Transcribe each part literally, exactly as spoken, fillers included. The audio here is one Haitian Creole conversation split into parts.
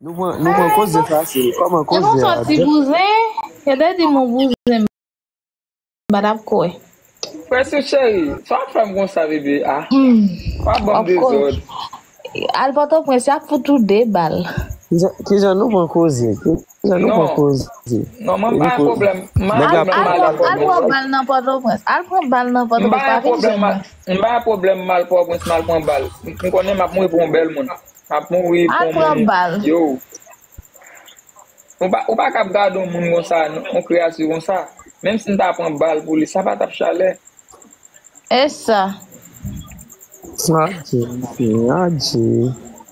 Nou pran, nou pran koze fasil. Kòman koze a? Se yon sòti bouzen. Yo te di m yon bouzen, m pa t ap kwè. Prensip cheri, sa w ap fè m konsa, bebe? Ah. W ap ban m dezòd. Al Pòtoprens, y ap fout ou de bal. Kijan, kijan nou pran koze? Kijan nou pran koze? Non, mwen m pa gen pwoblèm. M pa gen pwoblèm. Al pran bal nan Pòtoprens. Al pran bal nan Pòtoprens. M pa gen pwoblèm, m pa gen pwoblèm, m al Pòtoprens, m al pran bal. M konnen m ap mouri pou yon bèl moun. M ap mouri pou yon moun. Al pran bal. Yo. Ou pa, ou pa kab gade yon moun konsa, yon kreyati konsa. Menm si m ta pran bal pou li, sa pa t ap chalè. E sa. Sa di, sa di.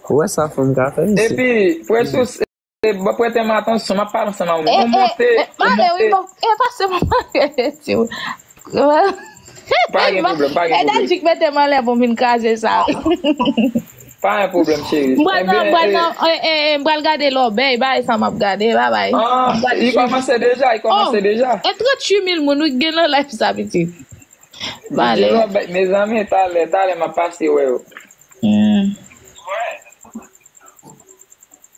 Ou wè sa fanm ka fè, mesye? Epi, Prensip, e, bon, prete m atansyon, m ap pale ansanm avè w. E, ou monte, ou monte. Pale, wi, bon, e, pase, pale, mesye. Pa gen pwoblèm, pa gen pwoblèm. E, Dadjik mete m anlè pou m vin kraze sa. Pa gen pwoblèm, cheri. M pral nan, m pral nan, e, e, e, m pral gade lòbèy, bagay sa m ap gade, babay. Ah, li kòmanse deja, li kòmanse deja. E tranntuit mil moun, wi, gen nan live sa, pitit. Mezanmi, talè, talè, m ap pase wè yo. Hmm.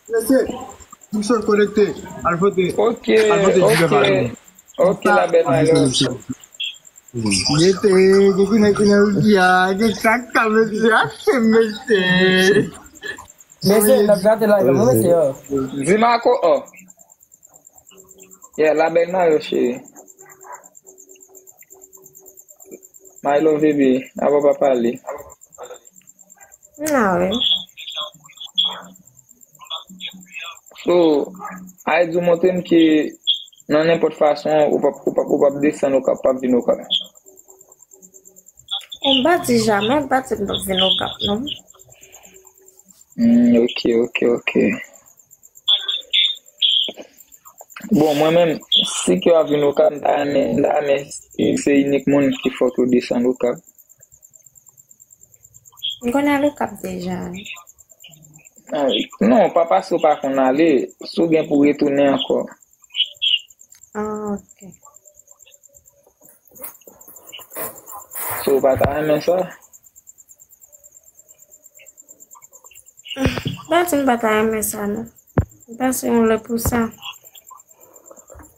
Mesye, m sot konekte. Al vote. Ok, al vote, ok. Ok, la belle, my love. Mete, gen kounye kounye ou di a, gen sa k ka mete a, se mete. Mesye, n ap gate live la, mwen, mesye, yo. Di Marco, oh. Yeah, la belle nan yo, cheri. My love, baby, avè w pa pale. Non, wi. So, Aydi montre m ke nan nenpòt fason, ou p ap, ou p ap, ou p ap desann Okap, p ap vin Okap. M pa di jamè, m pa di m p ap vin Okap, non. Hmm, ok, ok, ok. Bon, mwen menm, si ke w ap vin Okap, m ta renmen, m ta renmen, se inik moun ki fòk yo desann Okap. M konn al Okap deja. Ah, non, pa paske w pa konn ale, si w gen pou retounen ankò. Ah, ok. So, w pa ta renmen sa? M pa di m pa ta renmen sa, non. M pase yon lè pou sa.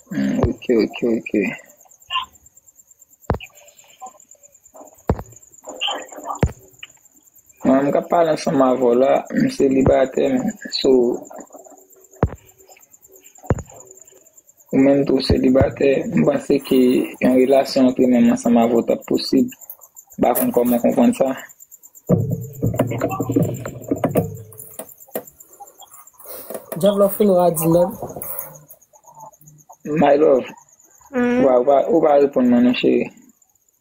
Hmm, ok, ok, ok. Mwen, m k ap pale ansanm avè w la, m selibatè, so, ou menm tou w selibatè, m panse ke yon relasyon antre menm ansanm avè w t ap posib. M pa konn kòman w konprann sa. Djab la fin radi nèg. My love. Hmm. Ou pa, ou pa, ou pa reponn mwen non, cheri.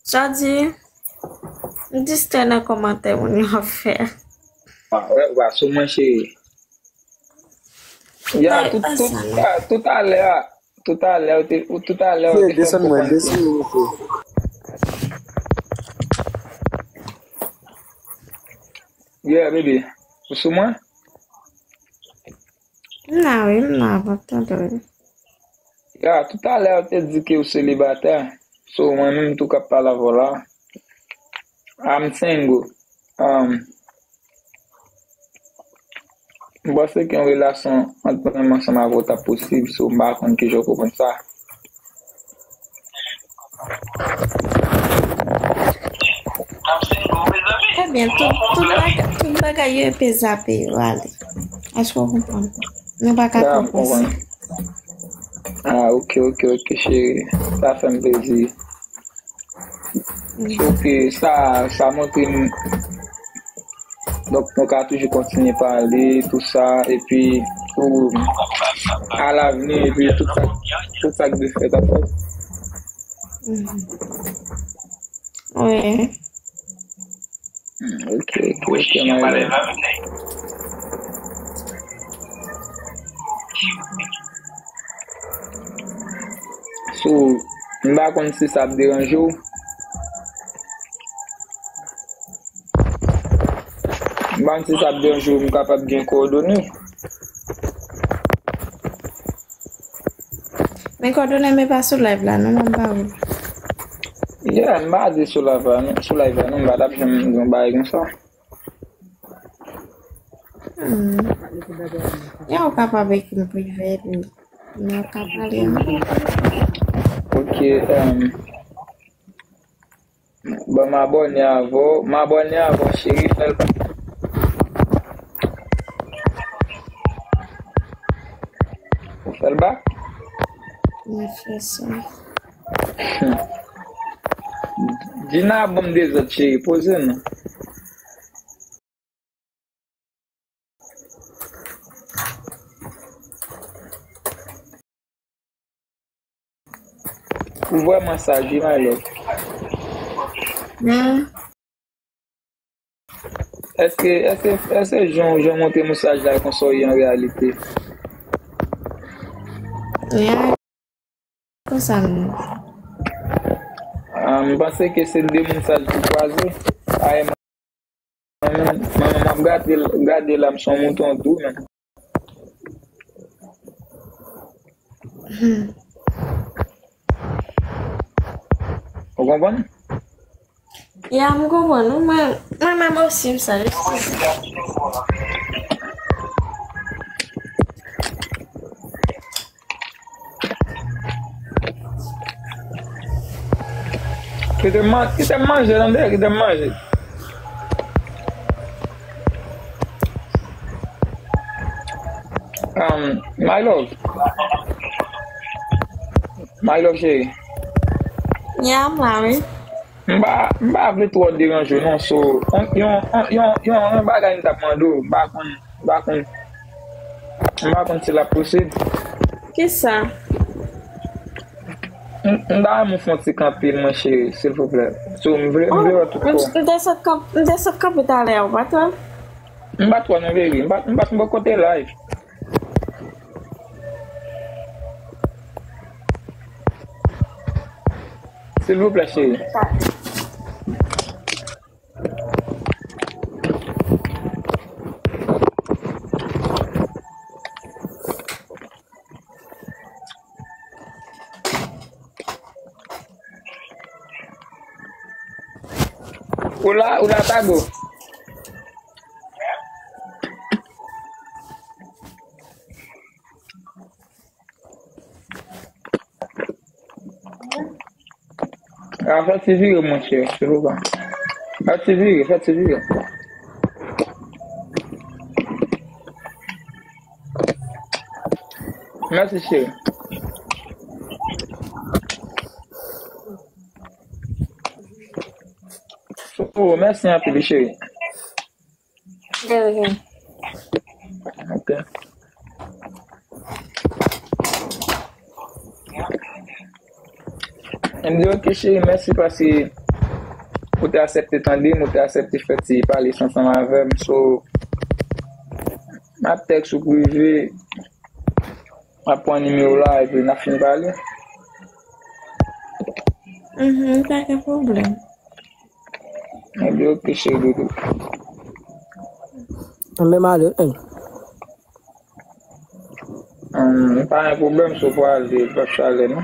Sa di, m distrè nan kòmantè moun yo ap fè. Ah, wè, ou pa sou mwen, cheri. Ya, tout, tout, ah, tout a lè a, tout a lè, ou te, ou tout a lè, ou te fè m konprann. Desann mwen, desann mwen, mesye. Yeah, baby. Ou sou mwen? M la wi, m la, m ap tande w wi. Ya, toutalè ou te di ke ou selibatè. So, mwen menm tou k ap pale avè w la. I'm single. Um, m panse ke yon relasyon ant mwen menm ansanm avè w t ap posib, so m pa konn kijan w konprann sa. Ebyen, tout, tout bagay, tout bagay yo, yo pe zape yo ale. Èske w konprann? Nou pa ka pran konsa. Ah, ok, ok, ok, cheri. Sa fè m plezi. Ok, sa, sa montre m. Donk, nou ka toujou kontinye pale, tou sa, epi pou alavni, epi tout sa, tout sa k dwe fèt ap fèt. Mhm. Wi. Hmm, ok, ok, ok, my love. So, m pa konn si sa ap deranje w. M pa konn si sa ap deranje w, m kapab gen kowòdone. Men kòdone m e pa sou live la, non, m pa wè. Yeah, m pa di sou live la, non, sou live la, non, m pa t ap janm di yon bagay konsa. Hmm. Ya, ou kapab ekri m prive, epi nou ka pale ankò. Ok, um, bon, m abòne avè w. M abòne avè w, cheri. Fè l bak. Ou fè l bak? M fè sa. Dina, bon, m dezòd, cheri. Poze non. Ou vrèman saj, wi, my love. Hmm. Èske, èske, èske jan, jan w montre mesaj la konsa w ye an reyalite? Reyalite. Konsa m ye. Ah, m panse ke se de moun saj ki kwaze. Ay, mwen menm, mwen menm, m ap gade, gade la, m se yon mouton tou, men. Hmm. Ou konprann? Ya, m konprann ou. Mwen, mwen menm osi, m saj. Kite m man-, kite m manje, tande, kite m manje. Um, my love. My love, cheri. Ya, m la, wi. M pa, m pa vle twò deranje w non, so, yon, yon, yon, yon, yon bagay m t ap mande w, m pa konn, m pa konn, m pa konn si l ap posib. Kisa? M, m ta renmen w fè yon ti kanpe mwen, cheri, silvouplè. So, m vle, m vle wè tout kò w. M te sot kanp-, m te sot kanpe talè a, ou pa t wè m? M pa t wè non, baby. M pa, m pa t bò kote live. Silvouplè, cheri. Ou la, ou la, Tago? A, fè ti vire, monchè, silvouplè. Fè ti vire, fè ti vire. Mèsi, cheri. Oh, mèsi anpil, cheri. De rien. Ok. M di, ok, cheri, mèsi paske ou te aksepte tande m, ou te aksepte fè ti pale ansanm avè m. So, m ap tèks ou prive, m ap pran nimewo w la, epi n ap fin pale. Mhm, pa gen pwoblèm. Ebyen, ok, cheri doudou. Mwen menm ale, en. Hum, pa gen pwoblèm, si w pral, pa chalè, non.